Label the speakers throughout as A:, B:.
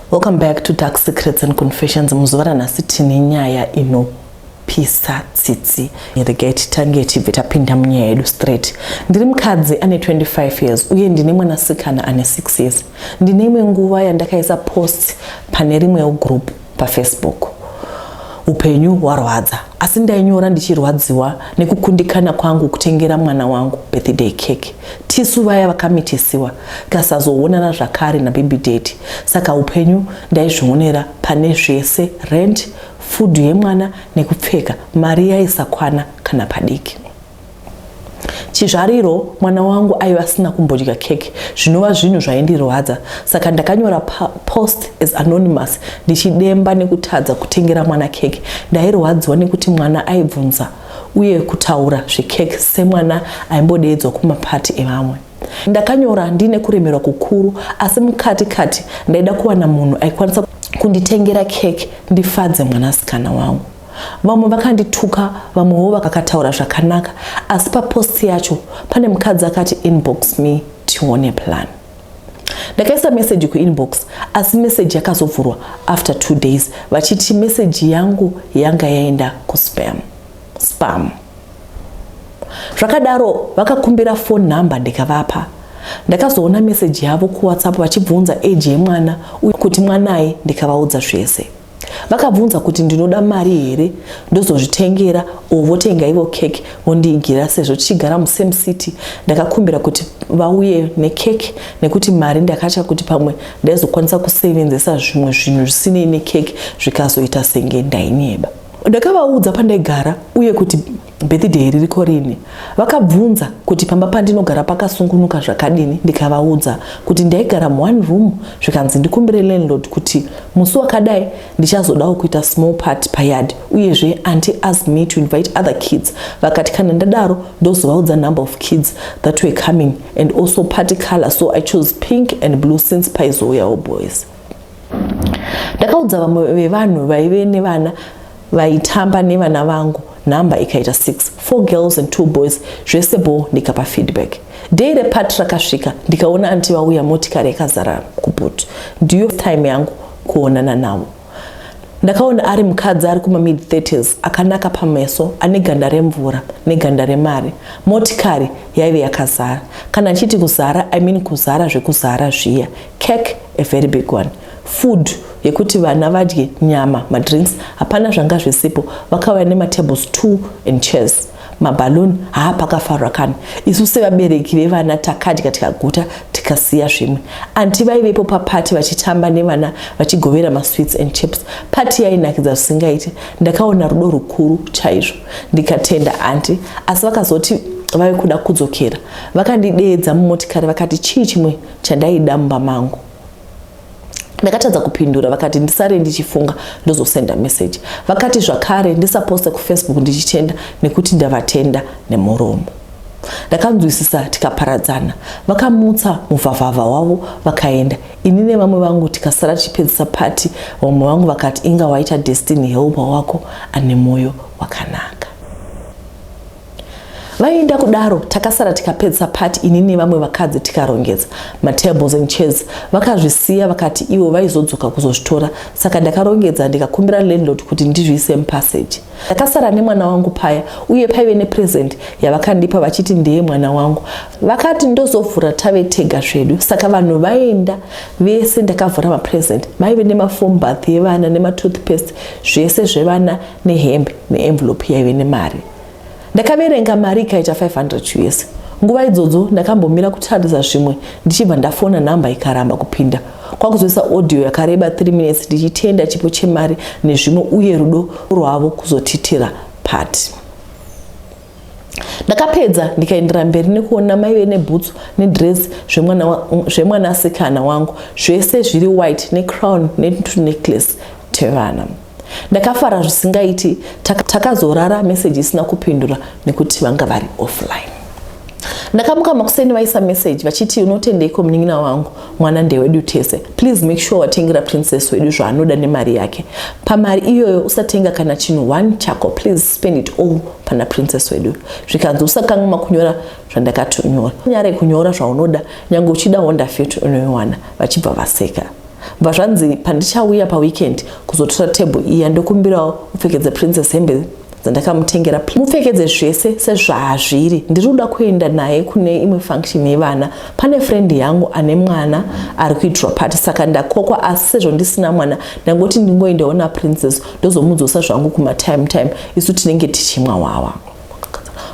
A: Welcome back to Dark Secrets and Confessions. Muzuva ranhasi tine nyaya inopisa tsitsi. Regai titange tibve tapinda munyaya yedu straight. Ndiri mukadzi ane 25 years uye ndine mwanasikana ane 6 years. Ndine imwe nguva yandakaisa post pane rimwewo group paFacebook. Upenyu hwarwadza, asi ndainyora ndichirwadziwa nekukundikana kwangu kutengera mwana wangu birthday cake. Tisu vaya vakamitisiwa tikasazoonana zvakare nababy daddy, saka upenyu ndaizvionera pane zvese, rent, food yemwana nekupfeka, mari yaisakwana kana padiki. Chizvariro mwana wangu aiva asina kumbodya keke, zvinova zvinhu zvaindirwadza, saka ndakanyora post as anonymous ndichidemba nekutadza kutengera mwana keke. Ndairwadziwa nekuti mwana aibvunza uye kutaura zvekeke semwana aimbodeedzwa kumapati evamwe. Ndakanyora ndine kuremerwa kukuru, asi mukati kati ndaida kuwana munhu aikwanisa kunditengera keke ndifadze mwanasikana wangu. Vamwe vakandituka, vamwewo vakataura zvakanaka, asi papost yacho pane mukadzi akati inbox me tione plan. Ndakaisa meseji kuinbox, asi meseji yakazovhurwa after 2 days vachiti meseji yangu yanga yaenda kuspam spam. Zvakadaro vakakumbira phone number ndikavapa. Ndakazoona meseji yavo kuWhatsApp vachibvunza age yemwana uye kuti mwanai, ndikavaudza zvese. Vakabvunza kuti ndinoda mari here ndozozvitengera or votenga ivo cake vondiigira sezvo tichigara musame city. Ndakakumbira kuti vauye necake nekuti mari ndakatya kuti pamwe ndaizokwanisa kusevenzesa zvimwe zvinhu zvisinei necake zvikazoita senge ndainyeba. Ndakavaudza pandaigara uye kuti birthday ririko rini. Vakabvunza kuti pamba pandinogara pakasungunuka zvakadini, ndikavaudza kuti ndaigara muone room, zvikanzi ndikumbire landlord kuti musi wakadai ndichazodawo kuita small party payard, uyezve auntie asked me to invite other kids, vakati kana ndadaro ndozovaudza number of kids that were coming and also party color, so I chose pink and blue since paizouyawo boys. Ndakaudza vamwe vevanhu vaive nevana vaitamba nevana vangu, nhamba ikaita 6, 4 girls and 2 boys, zvese bo, ndikapa feedback. Day reparty rakasvika, ndikaona auntie vauya, motikari yakazara kuboot. Ndiyo time yangu kuonana navo. Ndakaona ari mukadzi ari kuma mid 30s, akanaka pameso, ane ganda remvura neganda remari. Motikari yaive yakazara. Kana achiti kuzara, I mean kuzara zvekuzara zviya. Cake, a very big one, food yekuti vana vadye, nyama, madrinks, hapana zvanga zvisipo. Vakauya nematables 2 and chairs, maballoon. Haa, pakafarwa kani. Isu sevabereki vevana takadya tikaguta, tikasiya zvimwe. Auntie vaivepo papati vachitamba nevana, vachigovera masweets and chips. Pati yainakidza zvisingaiti. Ndakaona rudo rukuru chaizvo, ndikatenda auntie. Asi vakazoti vave kuda kudzokera, vakandideedza mumotikari, vakati chii chimwe chandaida mumba mangu. Ndakatadza kupindura. Vakati ndisare ndichifunga, ndozosenda meseji. Vakati zvakare ndisaposta kuFacebook ndichitenda nekuti ndavatenda nemuromo. Ndakanzwisisa, tikaparadzana. Vakamutsa muvhavhavha wavo vakaenda, ini nevamwe vangu tikasara tichipedzisa pati. Vamwe vangu vakati inga waita destiny helper wako ane mwoyo wakanaka. Vaenda kudaro, takasara tikapedzisa pati, ini nevamwe vakadzi, tikarongedza matables and chairs. Vakazvisiya, vakati ivo vaizodzoka kuzozvitora, saka ndakarongedza ndikakumbira landlord kuti ndizviise mupassage. Ndakasara nemwana wangu paya, uye paive nepresent yavakandipa vachiti ndeye mwana wangu. Vakati ndozovhura tave tega zvedu, saka vanhu vaenda vese ndakavhura mapresent. Maive nemafoam bath yevana nematoothpaste, zvese zvevana, nehembe, neenvelope yaive nemari. Ndakaverenga mari ikaita 500 US. Nguva idzodzo ndakambomira kutarisa zvimwe, ndichibva ndafona nhamba ikaramba kupinda, kwakuzoisa audio yakareba 3 minutes ndichitenda chipo chemari nezvimwe uye rudo rwavo kuzotitira pati. Ndakapedza ndikaendera mberi nekuona maive nebhutsu nedress zvemwanasikana wangu, zvese zviri white, necrown netunecklace tevana. Ndakafara zvisingaiti. Takazorara meseji isina kupindura nekuti vanga vari offline. Ndakamuka makuseni vaisa meseji vachiti unotendeiko munin'ina wangu, mwana ndewedu tese, please make sure watengera Princess wedu zvaanoda nemari yake. Pamari iyoyo usatenga kana chinhu one chako, please spend it all pana Princess wedu. Zvikanzi usakanganwa kunyora zvandakatonyora, nyare kunyora zvaunoda, nyange uchida Honda Fit unoiwana. Vachibva vaseka. Bva zvanzi pandichauya paweekend kuzotora table iya, ndokumbirawo upfekedze Princess hembe dzandakamutengera, mupfekedze zvese sezvaazviri. Ndiri kuda kuenda naye kune imwe function yevana. Pane friend yangu ane mwana ari kuitirwa party, saka ndakokwa, asi sezvo ndisina mwana, ndangoti ndingoendawo naPrincess, ndozomudzosa zvangu kumatime time isu tinenge tichimwa wawa.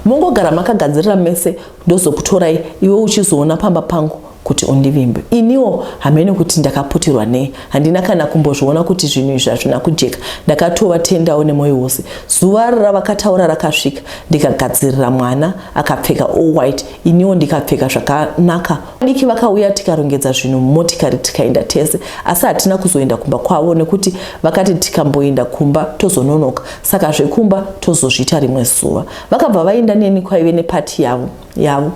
A: Mongogara makagadzirira mese, ndozokutorai iwe uchizoona pamba pangu kuti undivimbe. Iniwo hamene kuti ndakaputirwa nei, handina kana kumbozviona kuti zvinhu izvi hazvina kujeka. Ndakatovatendawo nemwoyo wose. Zuva ravakataura rakasvika, ndikagadzirira mwana, akapfeka all white, iniwo ndikapfeka zvakanaka. Diki vakauya, tikarongedza zvinhu mumotikari, tikaenda tese, asi hatina kuzoenda kumba kwavo nekuti vakati tikamboenda kumba tozononoka, saka zvekumba tozozviita rimwe zuva. Vakabva vaenda neni kwaive neparty yavo.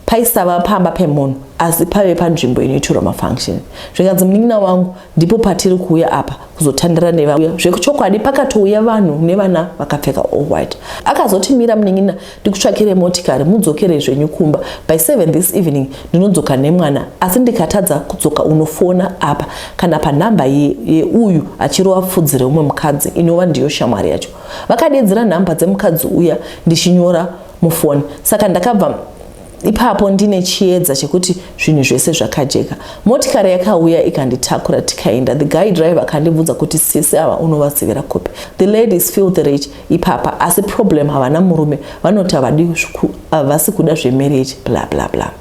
A: Paisava pamba pemunhu, asi paive panzvimbo inoitirwa mafunction. Zvikanzi, "Munin'ina wangu, ndipo patiri kuuya apa kuzotandara nevauya." Zvekuchokwadi pakatouya vanhu nevana vakapfeka all white. Akazoti, "Mira munin'ina, ndikutsvakire motikari mudzokere zvenyu kumba. By 7 this evening ndinodzoka nemwana, asi ndikatadza kudzoka unofona apa kana panhamba yeuyu," achirova pfudzi reumwe mukadzi, inova ndiyo shamwari yacho. Vakadedzera nhamba dzemukadzi uya ndichinyora mufoni. Saka ndakabva ipapo ndine chiedza chekuti zvinhu zvese zvakajeka. Motikari yakauya ikanditakura, tikaenda. The guy driver akandibvunza kuti, "Sisi ava unovazivira kupi?" The ladies feel the rich ipapa, asi problem havana murume, vanoti havasi kuda zvemarriage, bla bla bla.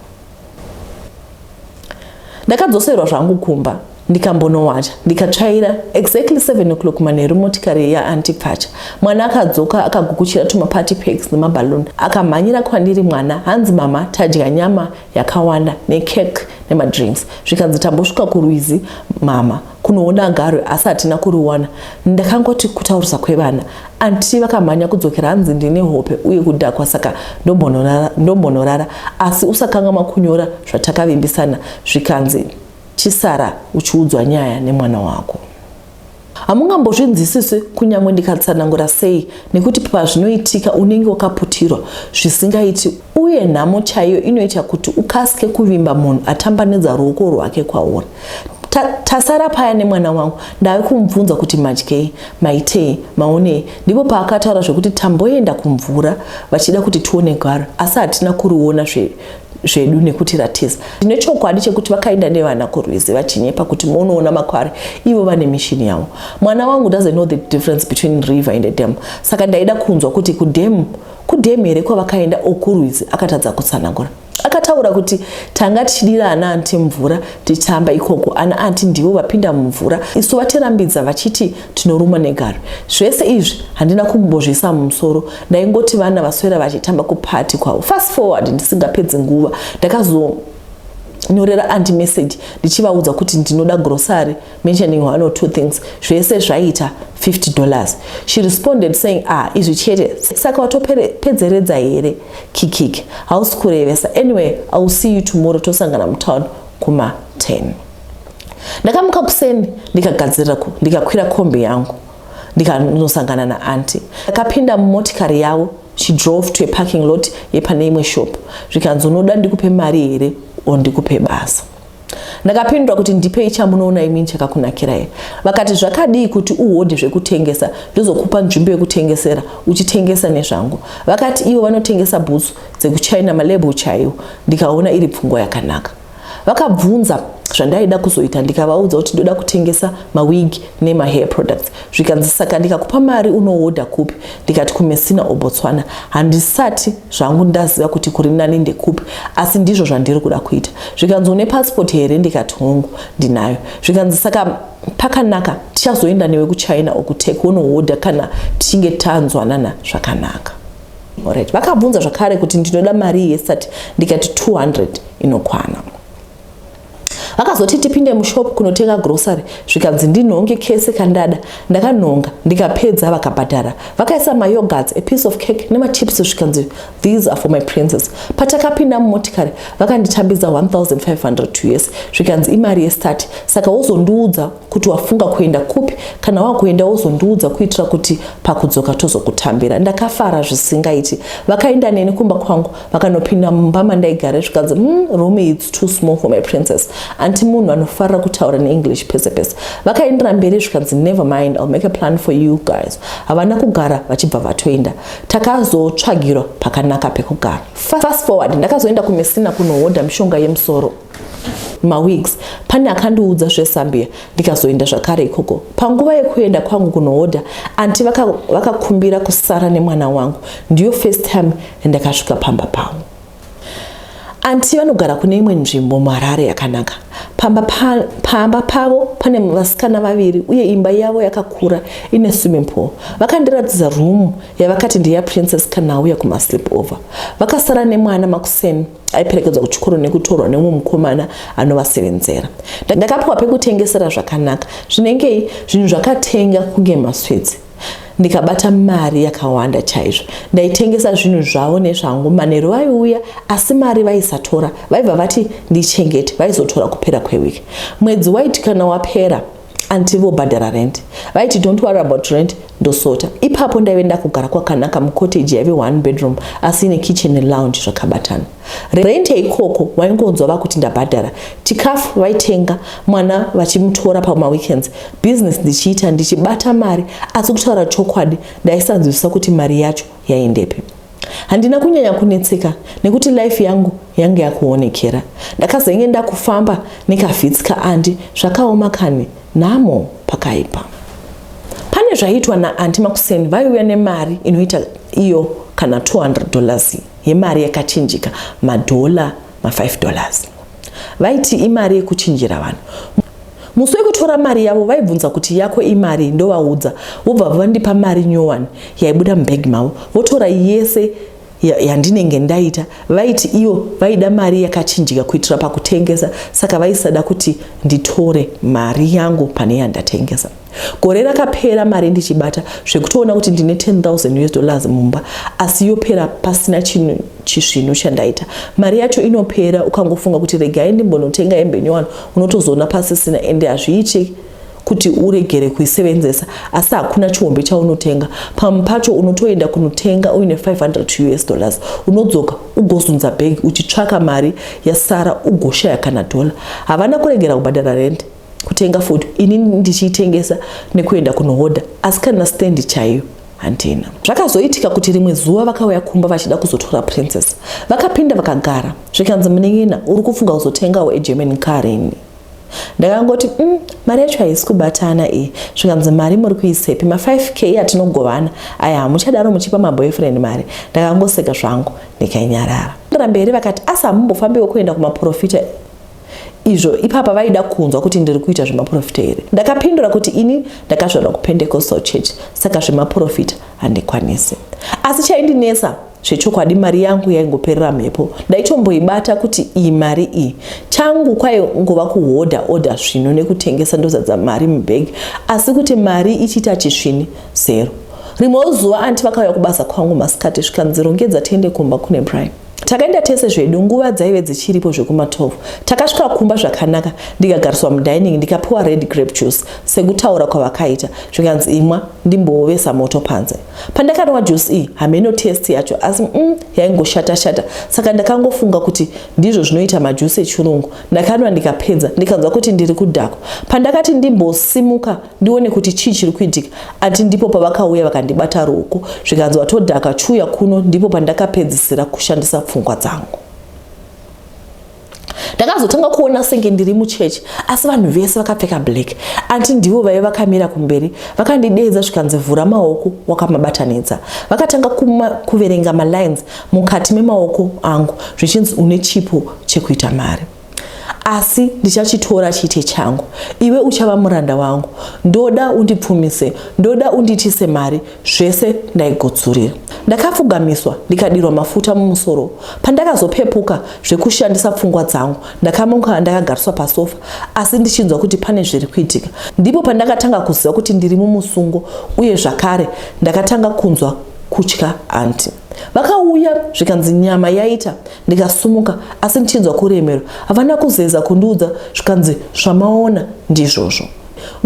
A: Ndakadzoserwa zvangu kumba, ndikambonowacha, ndikatsvaira. Exactly 7 o'clock manheru motikari yaaunty pfacha. Mwana akadzoka akagukuchira tumaparty packs nemaballoon. Akamhanyira kwandiri mwana, hanzi, "Mama, tadya nyama yakawanda necake nemadrinks." Zvikanzi, "Tambosvika kurwizi mama kunoona garwe, asi hatina kuriwana." Ndakangoti, "Kutaurisa kwevana." Aunty vakamhanya kudzokera, hanzi, "Ndine hope uye kudhakwa, saka ndombonorara, asi usakanganwa kunyora zvatakavimbisana." Zvikanzi, "Chisara uchiudzwa nyaya nemwana wako. Hamungambozvinzwisisi kunyange ndikatsanangura sei, nekuti pazvinoitika unenge wakaputirwa zvisingaiti, uye nhamo chaiyo inoita kuti ukasike kuvimba munhu atambanidza ruoko rwake kwauri." Tasara paya nemwana wangu, ndave kumubvunza kuti madyei, maitei, maonei. Ndipo paakataura zvekuti tamboenda kumvura vachida kuti tione garwe, asi hatina kuriona zvedu nekuti ratiza. Ndine chokwadi chekuti vakaenda nevana kurwizi vachinyepa kuti munoona makwari, ivo vane mission yavo. Mwana wangu doesn't know the difference between river and a dam, saka ndaida kunzwa kuti kudam, kudam here kwavakaenda okurwizi. Akatadza kutsanangura. Akataura kuti tanga tichidira ana aunty mvura tichitamba ikoko. Ana aunty ndivo vapinda mumvura, isu vatirambidza vachiti tinoruma negarwe. Zvese izvi handina kumbozvisa mumusoro, ndaingoti vana vaswera vachitamba kuparty kwavo. Fast forward, ndisingapedzi nguva, ndakazonyorera aunty message ndichivaudza kuti ndinoda grocery, mentioning one or two things. Zvese zvaita $50. She responded saying, "Ah, izvi chete? Saka watopedzeredza here? Kikik, hausi kurevesa. Anyway, I will see you tomorrow, tosangana mutown kuma-10." Ndakamuka kuseni, ndikagadzirira, ndikakwira kombi yangu, ndikanosangana naaunty. Ndakapinda mumotikari yavo. She drove to a parking lot yepane imwe shop. Zvikanzi, "Unoda ndikupe mari here or ndikupe basa?" Ndakapindura kuti, "Ndipei chamunoona imini chakakunakirai." Vakati, "Zvakadii kuti uhodhe zvekutengesa, ndozokupa nzvimbo yekutengesera uchitengesa nezvangu?" Vakati ivo vanotengesa bhutsu dzekuchina, malabel chaiwo. Ndikaona iri pfungwa yakanaka. Vakabvunza zvandaida kuzoita, ndikavaudza kuti ndoda kutengesa mawig nemahair products. Zvikanzi, "Saka ndikakupa mari unohodha kupi?" Ndikati, "KuMessina oBotswana, handisati zvangu ndaziva kuti kuri nani ndekupi, asi ndizvo zvandiri kuda kuita." Zvikanzi, "Une passport here?" Ndikati, "Hongu, ndinayo." Zvikanzi, "Saka pakanaka, tichazoenda newe kuChina okuTurkey, unohodha kana tichinge tanzwanana zvakanaka." Alright. Vakabvunza zvakare kuti ndinoda mari yesati. Ndikati 200 inokwana. Vakazoti tipinde mushop kunotenga grocery. Zvikanzi ndinhonge kese kandada. Ndakanhonga, ndikapedza, vakabhadhara. Vakaisa mayoghurts, a piece of cake nemachips. Zvikanzi, "These are for my princess." Patakapinda mumotikari, vakanditambidza 1500 US. Zvikanzi, "Imari yestart, saka wozondiudza kunohodha. Kuti wafunga kuenda kupi? Kana wakuenda wozondiudza kuitira kuti pakudzoka tozokutambira. Ndakafara zvisingaiti. Vakaenda neni kumba kwangu, vakanopinda mumba mandaigara zvikanzi, room it's too small for my princess." Anti munhu anofarira kutaura neEnglish pese pese. Vakaendera mberi zvikanzi, "Never mind, I'll make a plan for you guys." Havana kugara, vachibva vatoenda. Takazotsvagirwa pakanaka pekugara. Fast forward, ndakazoenda kuMessina kunohodha mishonga yemusoro, mawigs. Pane akandiudza zveZambia, ndikazoenda zvakare ikoko. Panguva yekuenda kwangu kunohodha, anti vakakumbira vaka kusara nemwana wangu. Ndiyo first time yandakasvika pamba pavo. Anti vanogara kune imwe nzvimbo muHarare yakanaka. Pamba pavo pane vasikana vaviri uye imba yavo yakakura, ine swimming pool. Vakandiratidza room yavakati ndeyaPrincess kana auya kumasleep over. Vakasara nemwana makuseni, aiperekedzwa kuchikoro nekutorwa nemumwe mukomana anovasevenzera. Ndakapiwa pekutengesera zvakanaka, zvinenge zvinhu zvakatenga kunge maswitsi, ndikabata mari yakawanda chaizvo. Ndaitengesa zvinhu zvavo nezvangu. Manheru vaiuya, asi mari vaisatora, vaibva vati ndichengete, vaizotora kupera kwewiki. Mwedzi waiti kana wapera, anti vobhadhara rent. Vaiti, "Don't worry about rent, ndosota." Ipapo ndaive ndakugara kwakanaka, mucottage yaive one bedroom asi ine kitchen nelounge zvakabatana. Rent yeikoko waingonzwa vakuti ndabhadhara. Chikafu vaitenga, mwana vachimutora pamaweekends. Business ndichiita, ndichibata mari, asi kutaura chokwadi ndaisanzwisisa kuti mari yacho yaendepi. Handina kunyanya kunetseka nekuti life yangu yange yakuonekera. Ndakazenge ndakufamba nekaVitz kaanti. Zvakaoma kani, nhamo pakaipa. Pane zvaiitwa naanti makuseni, vaiuya nemari inoita iyo kana $200 yemari yakachinjika madhola, ma$5. Vaiti imari yekuchinjira vanhu. Musi wekutora mari yavo vaibvunza kuti, "Yako imari?" Ndovaudza, vobva vandipa mari nyowani yaibuda mubhegi mavo, votora yese yandinenge ndaita. Vaiti ivo vaida mari yakachinjika kuitira pakutengesa, saka vaisada kuti nditore mari yangu pane yandatengesa. Gore rakapera mari ndichibata zvekutoona kuti ndine $10,000 US mumba, asi yopera pasina chinhu chisvinu chandaita. Mari yacho inopera ukangofunga kuti regai ndimbonotenga hembe nyowani, unotozoona pasisina. Ende hazviiti kuti uregere kuisevenzesa, asi hakuna chihombe chaunotenga. Pamwe pacho unotoenda kunotenga uine $500 US, unodzoka ugozunza bhegi uchitsvaka mari yasara, ugoshaya kana dhola. Havana kuregera kubhadhara rent, kutenga food ini ndichiitengesa nekuenda kunohodha, asi kana stand chaiyo handina. Zvakazoitika kuti rimwe zuva vakauya kumba vachida kuzotora Princess. Vakapinda vakagara, zvikanzi, "Munin'ina, uri kufunga kuzotengawo eGerman car rini?" Ndakangoti, mari yacho haisi kubatana iyi." Zvikanzi, "Mari muri kuisepi? Ma5K atinogovana aya, hamuchadaro muchipa maboyfriend mari." Ndakangoseka zvangu ndikanyarara. Mberi vakati, "Asi hamumbofambiwo kuenda kumaprofita izvo?" Ipapa vaida kunzwa kuti ndiri kuita zvemaprofita here. Ndakapindura kuti ini ndakazvarwa kuPentecostal Church, saka zvemaprofita handikwanisi. Asi chaindinetsa zvechokwadi, mari yangu yaingoperera mhepo. Ndaitomboibata kuti iyi mari iyi, changu kwaingova kuhodha odha zvino nekutengesa, ndozadza mari mubhegi, asi kuti mari ichiita chisvini, zero. Rimwewo zuva anti vakauya kubasa kwangu masikati, zvikanzi, "Rongedza tiende kumba kune Brian." Takaenda tese zvedu, nguva dzaive dzichiripo zvekuma12. Takasvika kumba zvakanaka, ndikagariswa mudining, ndikapiwa red grape juice sekutaura kwavakaita, zvikanzi, "Imwa, ndimbovesa moto panze." Pandakanwa juice iyi, hameno taste yacho, asi yaingoshata-shata, saka ndakangofunga kuti ndizvo zvinoita majuice echirungu. Ndakanwa ndikapedza, ndikanzwa kuti ndiri kudhakwa. Pandakati ndimbosimuka ndione kuti chii chiri kuitika, ati ndipo pavakauya vakandibata ruoko, zvikanzi, "Watodhaka, chiuya kuno." Ndipo pandakapedzisira kushandisa pfungwa dzangu. Ndakazotanga kuona senge ndiri muchechi, asi vanhu vese vakapfeka black. Anti ndivo vaiva vakamira kumberi. Vakandidedza, zvikanzi, "Vhura maoko wakamabatanidza." Vakatanga kuverenga malines mukati memaoko angu, zvichinzi, "Une chipo chekuita mari, asi ndichachitora chiite changu. Iwe uchava muranda wangu. Ndoda undipfumise, ndoda undiitise mari." Zvese ndaigutsurira. Ndakapfugamiswa, ndikadirwa mafuta mumusoro. Pandakazopepuka zvekushandisa pfungwa dzangu, ndakamuka ndakagariswa pasofa, asi ndichinzwa kuti pane zviri kuitika. Ndipo pandakatanga kuziva kuti ndiri mumusungo, uye zvakare ndakatanga kunzwa kutya. Anti vakauya, zvikanzi, "Nyama yaita." Ndikasumuka, asi ndichinzwa kuremerwa. Havana kuzeza kundiudza, zvikanzi, "Zvamaona ndizvozvo."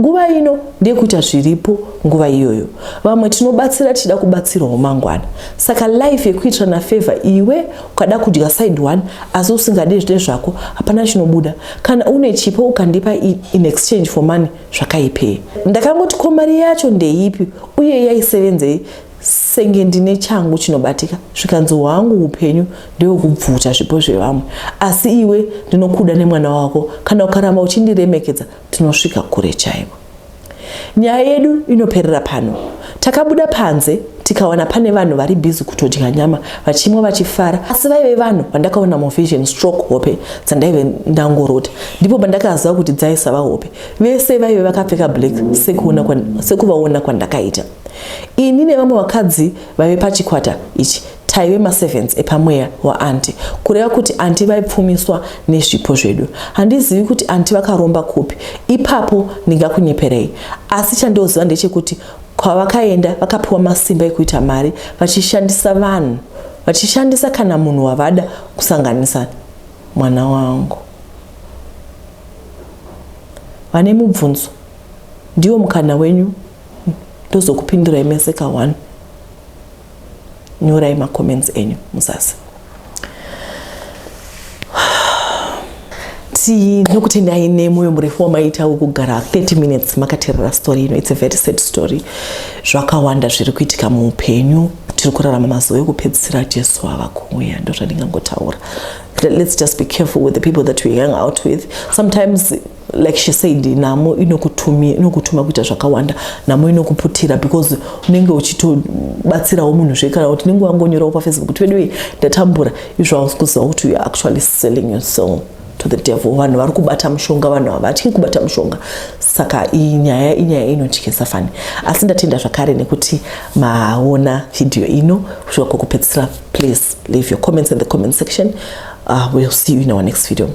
A: Nguva ino ndeyekuita zviripo nguva iyoyo. Vamwe tinobatsira tichida kubatsirwawo mangwana. Saka life yekuitirana favor iwe ukada kudya side one asi usingade zvine zvako hapana chinobuda. Kana une chipo ukandipa in exchange for money zvakaipei? Ndakangoti ko mari yacho ndeipi uye yaisevenzei senge ndine changu chinobatika zvikanzi hwangu upenyu ndewekubvuta zvipo zvevamwe asi iwe ndinokuda nemwana wako kana ukaramba uchindiremekedza tinosvika kure chaiko. Nyaya yedu inoperera pano. Takabuda panze tikawana pane vanhu vari busy kutodya nyama vachimwa vachifara asi vaive vanhu vandakaona muvision stroke hope dzandaive ndangorota ndipo pandakaziva kuti dzaisava hope vese vaive vakapfeka black sekuvaona kwandakaita ini nevamwe vakadzi vaive pachikwata ichi taive maservants epamweya waanti kureva kuti anti vaipfumiswa nezvipo zvedu handizivi kuti anti vakaromba kupi ipapo ndingakunyeperei asi chandoziva ndechekuti kwavakaenda vakapiwa masimba ekuita mari vachishandisa vanhu vachishandisa kana munhu wavada kusanganisa mwana wangu vane mubvunzo ndiwo mukana wenyu ndozokupindurai mese ka one nyorai macomments enyu muzasi tinokutendai nemwoyo murefu wamaita wekugara 30 minutes makaterera story ino. It's a very sad story. Zvakawanda zviri kuitika muupenyu, tiri kurarama mazuva ekupedzisira, Jesu ava kuuya, ndozvandingangotaura. Let's just be careful with the people that we hang out with. Sometimes, like she said, nhamo inokutuma kuita zvakawanda, nhamo inokuputira because unenge uchitobatsirawo munhu zve kana kuti unenge wangonyorawo paFacebook kuti veduwe ndatambura, izvo hausi kuziva kuti you are actually selling your soul to the devil. Vanhu vari kubata mushonga, vanhu havatyi kubata mushonga. Saka iyi nyaya inyaya inotyisa fani, asi ndatenda zvakare nekuti maona vhidhiyo ino kusvika kwokupedzisira. Please leave your comments in the comment section. We'll see you in our next video.